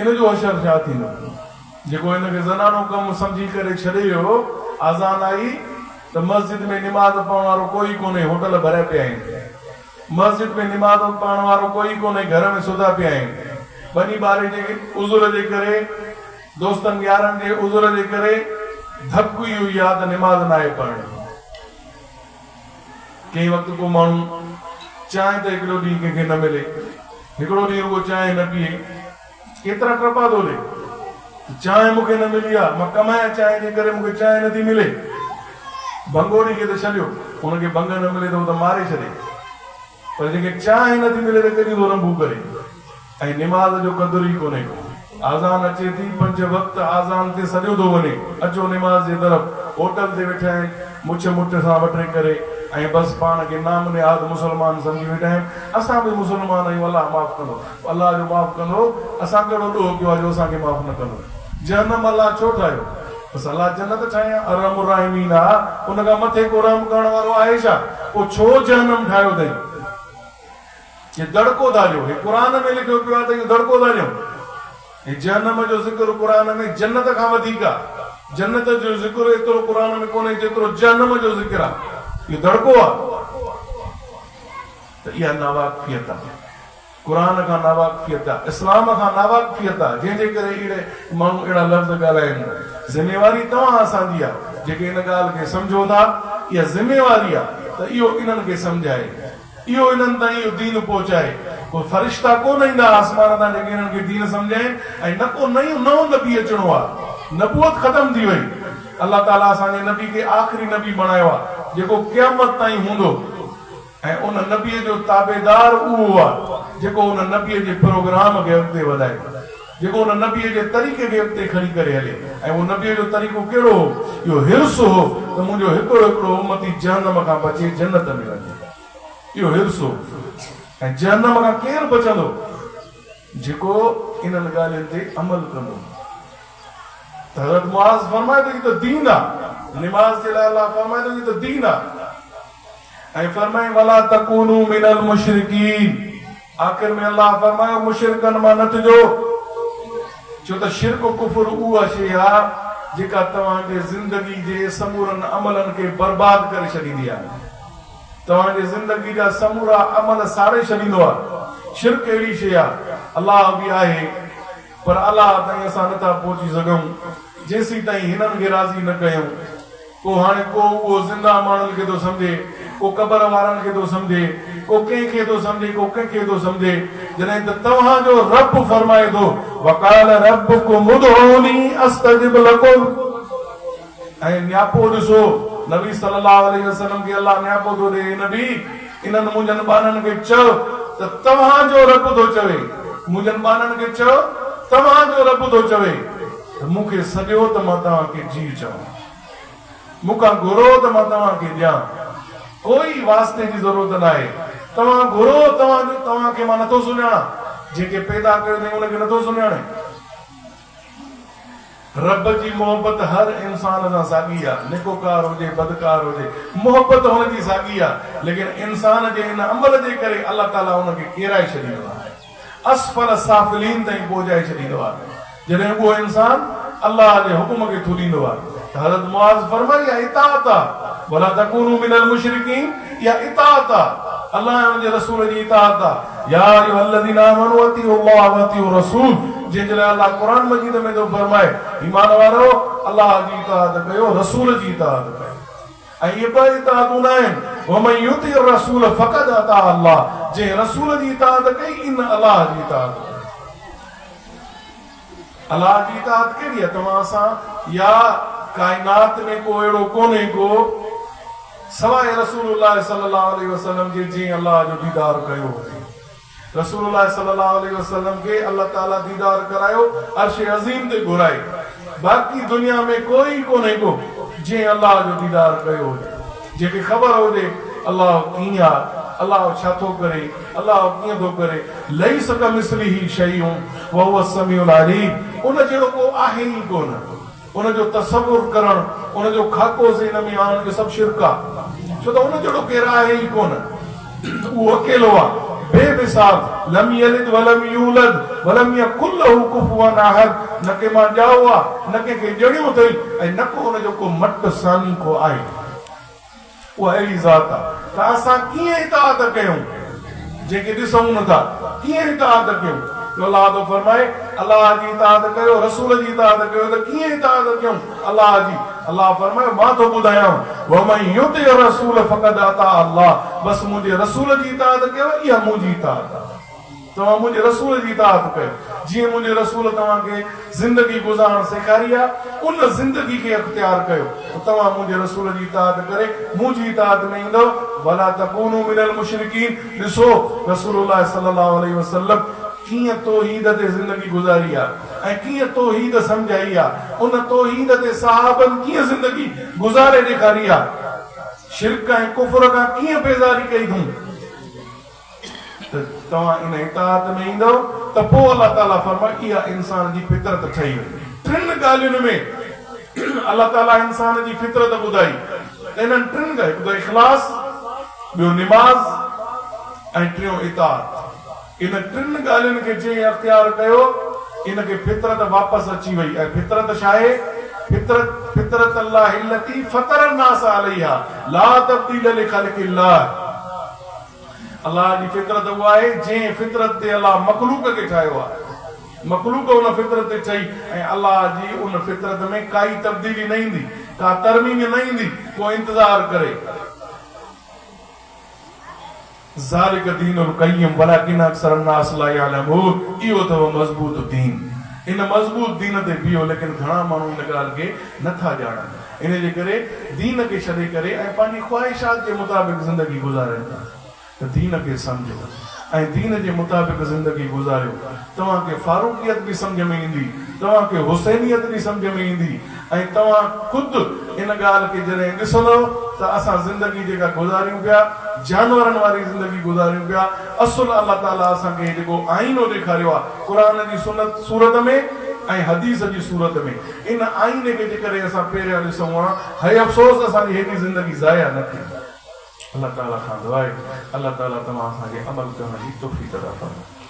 ان جو حشر ڇا ٿيندو؟ جيڪو ان کي زنانو ڪم سمجهي ڪري ڇڏي ويو، آذان آئي ته مسجد ۾ نماز پڙهڻ وارو ڪوئي ڪونهي، هوٽل ڀريا پيا آهن. مسجد ۾ نماز پڙهڻ وارو ڪوئي ڪونهي، گهر ۾ ستا پيا آهن. ٻني ٻاري جي عذر جي ڪري، دوستن يارن جي عذر جي ڪري ڌڪ اهو ئي آ ته نماز ناهي پڙهڻي. ڪنهن وقت ڪو ماڻهو چانهه ته هڪڙو ڏينهن ڪنهن کي نه ملي، هڪڙو ڏينهن رڳو چانهه نه پيئي، ڪيترا ٽپا ٿو ڏي ته چانهه مون کي نه ملي آ، مان ڪمايان چانهه جي ڪري مون کي چانهه نه ٿي ملي. ڀنگوڙي کي ته ڇڏيو، ان کي ڀنگ نه ملي ته هو ته ماري ڇڏي، پر جنهن کي چانهه نه ٿي ملي ته ڪيڏي ٿو رنڀون ڪري ۽ نماز جو قدر ئي ڪونهي ڪو. آذان اچي ٿي، پنج وقت آذان تي سڏيو ٿو وڃي، اچو نماز جي طرف، هوٽل تي ويٺا آهن، مڇ مٺ سان وٽي ڪري ۽ بس پاڻ کي نام نهاد مسلمان سمجهي ويٺا آهن، اسان به مسلمان آهيون الله معاف ڪندو. الله جو معاف ڪندو، اسان ڪهڙو ڏوهه ڪيو آهي جو اسان کي معاف نه ڪندو. جهنم الله ڇو ٺاهيو؟ بس الله جنت ٺاهي ها، ارحم الراحمين آ، ان کان مٿي ڪو رحم ڪرڻ وارو آهي ڇا؟ پوء ڇو جهنم ٺاهيو اٿئي؟ هي دڙڪو ٿا ڏيو، هي قرآن ۾ لکيو پيو آهي ته اهو دڙڪو ٿا ڏيون. هي جهنم جو ذڪر قرآن ۾ جنت کان وڌيڪ آ، جنت جو ذڪر ايترو قرآن ۾ ڪونهي جيترو جهنم جو ذڪر آ، اهو دڙڪو آ ته اها ناواقفيت آ. قرآن کان ناواقفيت آ، اسلام کان ناواقفيت آ، جنهن جي ڪري اهڙي ماڻهو اهڙا لفظ ڳالهائين ٿا. ذميواري توهان اسان جي آ، جيڪي ان ڳالهه کي سمجهو ٿا، اها ذميواري آ ته اهو انهن کي سمجهائي، اهو انهن تائين اهو دين پهچائي. ڪو فرشتا ڪونه ايندا آسمان تان جيڪي انهن کي دين سمجهائين ۽ نه ڪو نيون نئون نبي اچڻو آ. نبوت ختم ٿي وئي. الله تعاليٰ اسان جي نبي کي آخري نبي بڻايو آ، جيڪو قيامت تائين هوندو. ۽ ان نبيء جو تابعدار اهو آ جيڪو ان نبيء جي پروگرام کي اڳتي وڌائي، جيڪو ان نبيء جي طريقي کي اڳتي کڻي ڪري هلي ۽ اهو نبيء جو طريقو ڪهڙو هو؟ اهو حرص هو ته منهنجو هڪڙو هڪڙو امتي جهنم کان بچي جنت ۾ وڃي. اهو حرص هو ۽ جهنم کان ڪير بچندو؟ جيڪو انهن ڳالهين تي عمل ڪندو. ته حضرت معاذ فرمائي ٿو هي ته دين آ، نماز جي لاء الله فرمائي ٿو هي ته دين آ. ۽ فرمائين ولا تڪونو من المشرڪين آخر ۾ الله فرمايو مشرڪن مان نه ٿجو ڇو ته شرڪ ڪفر اها شيء آ جيڪا توهان جي زندگي جي سمورن عملن کي برباد ڪري ڇڏيندي آ توهان جي زندگي جا سمورا عمل ساڙي ڇڏيندو آ شرڪ اهڙي شيء آ الله به آهي پر الله تائين اسان نٿا پهچي سگهون جيسيتائين هنن کي راضي نه ڪيون. ڪو هاڻي ڪو اهو زنده ماڻهن کي ٿو سمجهي، ڪو قبر وارن کي ٿو سمجهي، ڪو ڪنهن کي ٿو سمجهي، ڪو ڪنهن کي ٿو سمجهي، جڏهن ته توهان جو رب فرمائي ٿو، وقال ربڪم ادعوني استجب لڪم ۽ نياپو ڏسو، نبي صلي الله عليه وسلم کي الله نياپو ٿو ڏئي، اي نبي! انهن منهنجن ٻانهن کي چئو ته توهان جو رب ٿو چوي، منهنجن ٻانهن کي چئو توهان جو رب ٿو چوي ته مون کي سڏيو ته مان توهان کي جيء چوان. مون کان گهرو ته مان توهان کي ڏيان. ڪوئي واسطي جي ضرورت ناهي. توهان گهرو، توهان جو توهان کي مان نٿو سڃاڻان. جنهن کي پيدا ڪيو اٿئي ان کي نٿو سڃاڻين. رب جي محبت هر انسان سان ساڳي آ، نيڪوڪار هجي بدڪار هجي، محبت هن جي ساڳي آ، ليڪن انسان جي ان عمل جي ڪري الله تعاليٰ ان کي ڪيرائي ڇڏيندو آهي. اسفل سافلين تائين پهچائي ڇڏيندو آهي جڏهن اهو انسان الله جي حڪم کي ٿڏيندو آهي ته حضرت معاذ فرمائي اها اطاعت آهي ولا تڪونوا من المشرڪين اها اطاعت آهي الله ۽ ان جي رسول جي اطاعت آهي يا ايها الذين آمنوا اطيعوا الله واطيعوا الرسول جنهن جي لاء الله قرآن مجيد ۾ ٿو فرمائي ايمان وارؤ الله جي اطاعت ڪيو رسول جي اطاعت ڪيو. ۽ اهي ٻه اطاعتون ناهن، ومن يطع الرسول فقد اطاع الله، جنهن رسول جي اطاعت ڪئي ان الله جي اطاعت ڪئي. الله جي اطاعت ڪهڙي آهي توهان سان يا ڪائنات ۾ ڪو اهڙو ڪونهي ڪو سواء رسول الله صلي الله عليه وسلم جي جنهن الله جو ديدار ڪيو هجي. رسول الله صلي الله عليه وسلم کي الله تعالي ديدار ڪرايو عرش عظيم تي گهرائي باقي دنيا ۾ ڪوئي ڪونهي ڪو جنهن الله جو ديدار ڪيو هجي جنهن کي خبر هجي الله ڪيئن آ الله ڇا ٿو ڪري الله ڪيئن ٿو ڪري ليس ڪمثله شيء وهو السميع العليم ان جهڙو ڪو آهي ئي ڪونه. ان جو تصور ڪرڻ، ان جو خاڪو ذهن ۾ آڻڻ اهو سڀ شرڪ آ. ڇو ته ان جهڙو ڪير آهي ئي ڪونه. اهو اڪيلو آ. بي بي مثال، لم يلد ولم يولد ولم يڪن له ڪفوا احد، نه ڪنهن مان ڄائو آ، نه ڪنهن کي ڄڻيو اٿئي ۽ نه ڪو ان جو ڪو مٽ ثاني ڪو آهي. اها اهڙي ذات آ ته اسان ڪيئن اطاعت ڪيون جنهن کي ڏسون نه ٿا، ڪيئن اطاعت ڪيون؟ جو الله ٿو فرمائي، الله جي اطاعت ڪيو، رسول جي اطاعت ڪيو ته ڪيئن اطاعت ڪيون الله جي؟ الله فرمايو، مان ٿو ٻڌايانو، ومن يطع الرسول فقد اطاع الله، بس منهنجي رسول جي اطاعت ڪيو، اها منهنجي اطاعت آهي. توهان منهنجي رسول جي اطاعت ڪيو، جيئن منهنجي رسول توهان کي زندگي گذارڻ سيکاري آهي، ان زندگي کي اختيار ڪيو ته توهان منهنجي رسول جي اطاعت ڪري منهنجي اطاعت ۾ ايندؤ، ولا تڪونوا من المشرڪين، ڏسو رسول الله صلي الله عليه وسلم ڪيئن توحيد تي زندگي گذاري آهي ۽ ڪيئن توحيد سمجهائي آهي، ان توحيد تي صحابن ڪيئن زندگي گذاري ڏيکاري آهي، شرڪ ۽ ڪفر کان ڪيئن بيزاري ڪئي اٿئون. ته توهان ان اطاعت ۾ ايندؤ ته پوء الله تعاليٰ فرمايو اها انسان جي فطرت ٺهي وئي. ٽن ڳالهين ۾ الله تعاليٰ انسان جي فطرت ٻڌائي ته انهن ٽن ڳالهين هڪ ته اخلاص، ٻيو نماز ۽ ٽيون اطاعت. ان ٽن ڳالهين کي جنهن اختيار ڪيو ان کي فطرت واپس اچي وئي ۽ فطرت ڇا آهي؟ فطرت فطرت الله التي فطر الناس عليها لا تبديل لخلق الله. الله جي فطرت اها آهي جنهن فطرت تي الله مخلوق کي ٺاهيو آهي. مخلوق ان فطرت تي ٺهي ۽ الله جي ان فطرت ۾ ڪائي تبديلي نه ايندي، ڪا ترميم نه ايندي، ڪو انتظار ڪري. ذلک دين القيم ولڪن اڪثر الناس لا يعلمون اهو اٿو مضبوط دين. ان مضبوط دين تي بيهو ليڪن گهڻا ماڻهو ان ڳالهه کي نه ٿا ڄاڻن. انهيء جي ڪري دين کي ڇڏي ڪري ۽ پنهنجي خواهشات جي مطابق زندگي گذارين ٿا ته دين کي سمجهو ۽ دين جي مطابق زندگي گذاريو توهان کي فاروقيت به سمجهه ۾ ايندي توهان کي حسينيت به سمجهه ۾ ايندي ۽ توهان خود ان ڳالهه کي جڏهن ڏسندؤ ته اسان زندگي جيڪا گذاريون پيا جانورن واري زندگي گذاريون پيا اصل الله تعالي اسان کي جيڪو آئينو ڏيکاريو آهي قرآن جي سنت صورت ۾ ۽ حديث جي صورت ۾ ان آئيني کي جيڪڏهن اسان پهريان ڏسون ها، هي افسوس اسان جي هيڏي زندگي ضايع نه ٿي. الله تعالي کان دعا آهي الله تعالي توهان اسان کي عمل ڪرڻ جي توفيق عطا فرمائي.